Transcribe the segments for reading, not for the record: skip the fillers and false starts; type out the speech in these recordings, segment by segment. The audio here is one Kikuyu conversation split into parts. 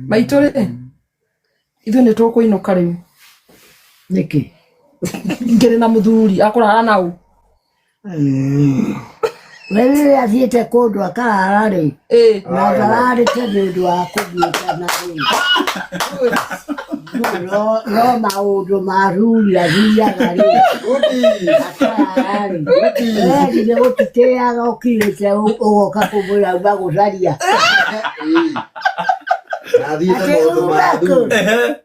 Maitũ rĩ, ithuĩ nĩ tũkũinũka rĩu. Nĩkĩ? Ngĩrĩ na mũthuri akũrara na ũ? We rĩrĩa athiĩte kũndũ akarara rĩ, na ndararĩte nĩ ũndũ wa kũgiĩkana rĩ, no no maũndũ ma athuri athiaga rĩ, akarara rĩ, we githĩ gũtitĩaga ũkirĩte ũgoka kũmwĩra uma gũcaria. Nathiĩte Atĩ maũndũ ma uma kũ? athuri.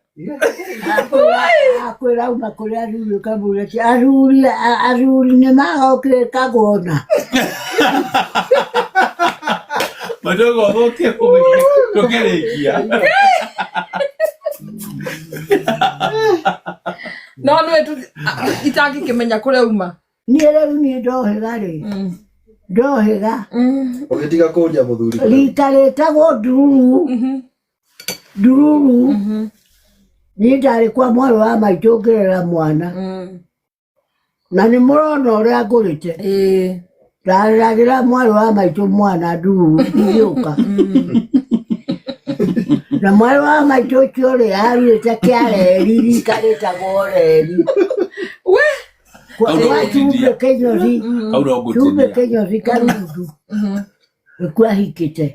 Akwĩra uma kũrĩ athuri ũkamwĩra atĩ athuri athuri nĩ magokire kagona. Madogo thũkie tũkĩrĩkia. No nĩ itangĩkĩmenya kũrĩa uma. Niĩ rĩu niĩ ndohĩga rĩ, ndohĩga Ũgĩtiga kũria mũthuri. rita rĩtagwo ndururu ndururu niĩ ndarĩ kwa mwarĩ wa maitũ ngĩrera mwana na nĩ mũrona ũrĩa ngũrĩte. Ndareragĩra mwarĩ wa maitũ mwana ndururu igĩũka na mwarĩ wa maitũ ũcio rĩ aruĩte kĩa reri rika rĩtagwo reri. We. Kwa Hau no kwa ngũtinia. cumbĩ kĩnyothi Hau no cumbĩ ngũtinia. kĩnyothi karundu nĩkuo ahikĩte.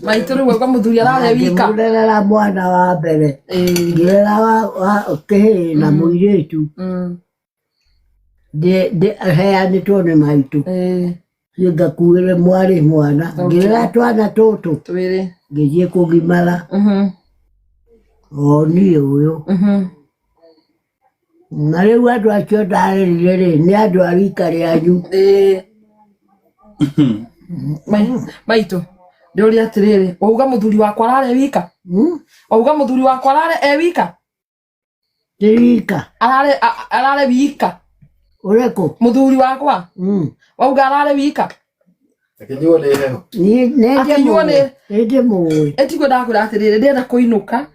Maitũ rĩu kwa mũthuri ararĩa wika. Ngĩmũrerera mwana wa mbere, ngĩrera wa kĩhĩĩ na mũirĩtu heanĩtwo nĩ maitũ. Niĩ ngakuĩre mwarĩ mwana, ngĩrera twana tũtũ Twĩrĩ. Ngĩthiĩ kũgimara o niĩ ũyũ. Na rĩu andũ acio ndarerire rĩ, nĩ andũ a rika rĩanyu. Maitũ ndĩũria atĩrĩrĩ, wauga mũthuri wakwa ararĩa wika? Wauga mũthuri wakwa ararĩa e wika? Ti rika. Ararĩ ararĩ wika. Ũrĩkũ? Mũthuri wakwa. Wauga ararĩ wika. Akĩnyuo nĩ heho. Akĩnyuo Nĩ ndĩmũĩ. Ĩtiguo ndakwĩra atĩrĩrĩ, ndĩrenda kũinũka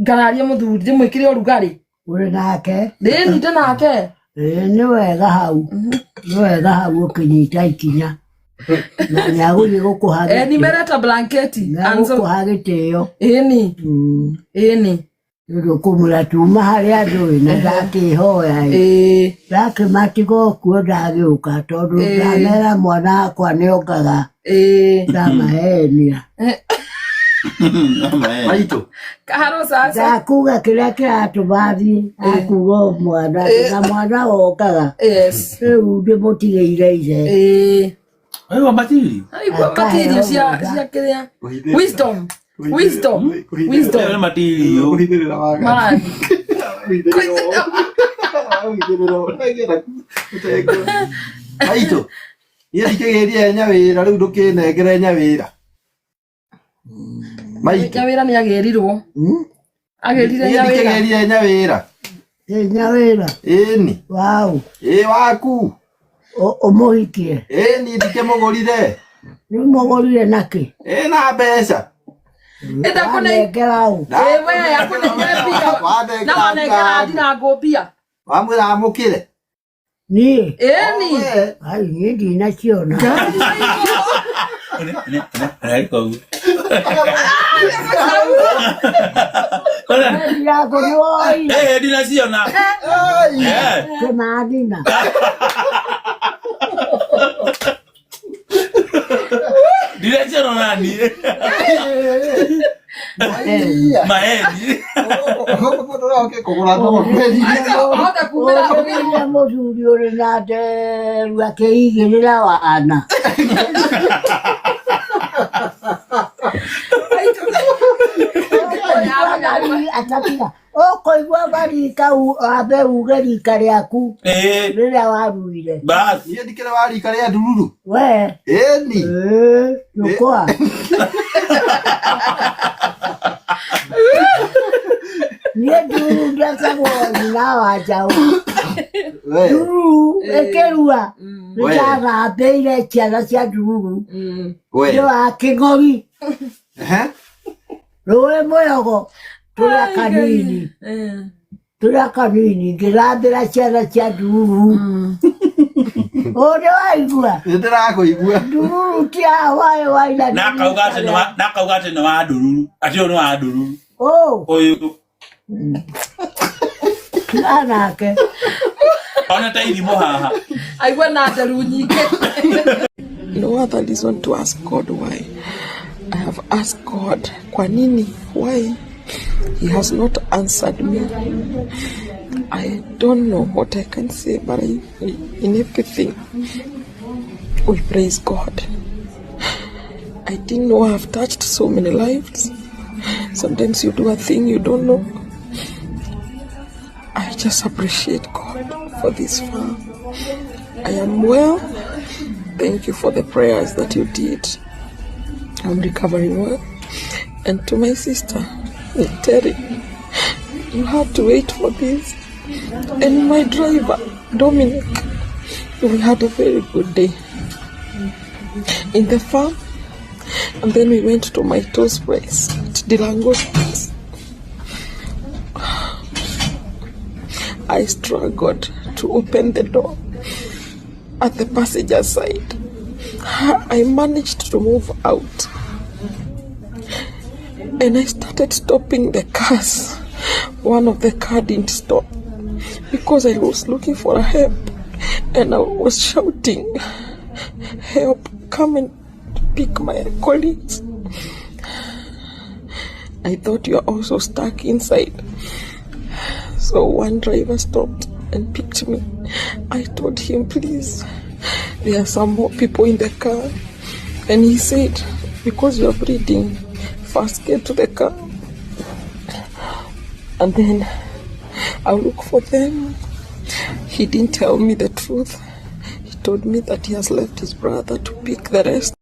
ngararie mũthuri ndĩmwĩkĩre ũrugarĩ. Ũrĩ nake? Ndĩnyite nake. Ĩĩ, nĩ wega hau, nĩ wega hau ũkĩnyita ikinya na nĩ agũthiĩ gũkũha Nimeleta blanketi. nĩ agũkũha gĩtĩo. Ĩni. Ĩni. Nĩ ũndũ kũmwĩra tuma harĩ andũ ĩ na ndakĩhoya ĩ, ndakĩmatiga okuo ndagĩũka tondũ ndamera mwana wakwa nĩongaga ndamahenia. Maitũ. Kaharo sasa. Ndakuga kĩrĩa kĩratũma thiĩ akuga o mwana na mwana wokaga rĩu ndĩmũtigĩire ithe. Aigua material. Aigua material cia kĩrĩa. Wisdom. Wisdom. Wisdom. Ĩyo nĩ material. Kũhithĩrĩra waga. Man. Maitũ. Niĩ ndikĩgĩrie nyawĩra rĩu ndũkĩnengere nyawĩra. Maitũ. Nyawĩra nĩ agĩrirwo. Agĩrire Niĩ nyawĩra. ndikĩgĩrie nyawĩra. Ĩ nyawĩra. Ĩni. Waũ. Ĩ waku. Ũmũhikie. Ĩni ndikĩmũgũrire. Nĩ ũmũgũrire nakĩ? Ĩ na mbeca. Enda kũne. Wanengera ũ? Ĩ we akũnengere mbia. Wanengera Na wanengera ndirangũ mbia. Wamwĩra amũkĩre. Niĩ? Ĩni. Ai, niĩ ndinaciona. Ndirango nĩ woire. Eh, ndinaciona. Eh. Kĩmanina. Ndinaciona nani? Maheni. Ahota kumĩra Ũrĩa mũthuri ũrĩ na nderu akĩigĩrĩra wana. Atakira ũkũigua marika ambe uge rika rĩaku rĩrĩa waruire. Bas. Niĩ ndikĩrĩ wa rika rĩa ndururu. We. Ĩni. Ĩĩ, nyũkwa. Niĩ ndururu ndetagwo nyina wa njaũ. We. Ndururu ĩkĩrua We. nĩndathambĩire ciana cia ndururu. We. Nĩ wa kĩng'ori. Ehe. Rũĩ mũyogo tũrĩa kanini tũrĩa kanini ngĩthambĩra ciana cia ndururu. Ũrĩ waigua. Nĩ ndĩrakũigua. Ndururu ti haha waĩ wa ira. Na akauga atĩ nĩ wa- na akauga atĩ nĩ wa ndururu, atĩ ũyũ nĩ wa ndururu. Ũ. Ũyũ. Anake. Ona ta irimũ haha. Aigua na nderu nyingĩ. No other reason to ask God why. I have asked God, kwa nini? Why? He has not answered me. I don't know what I can say, but in everything, we praise God. I didn't know I've touched so many lives. Sometimes you do a thing you don't know. I just appreciate God for this far. I am well. Thank you for the prayers that you did. I'm recovering well. And to my sister, Terry, you had to wait for this. And my driver, Dominic, we had a very good day in the farm. And then we went to my toes place, to Dilango's place. I struggled to open the door at the passenger side. I managed to move out. And I started stopping the cars. One of the car didn't stop because I was looking for a help. And I was shouting, help, come and pick my colleagues. I thought you are also stuck inside. So one driver stopped and picked me. I told him, please, there are some more people in the car. And he said, because you are bleeding, first get to the car. And then I'll look for them. He didn't tell me the truth. He told me that he has left his brother to pick the rest.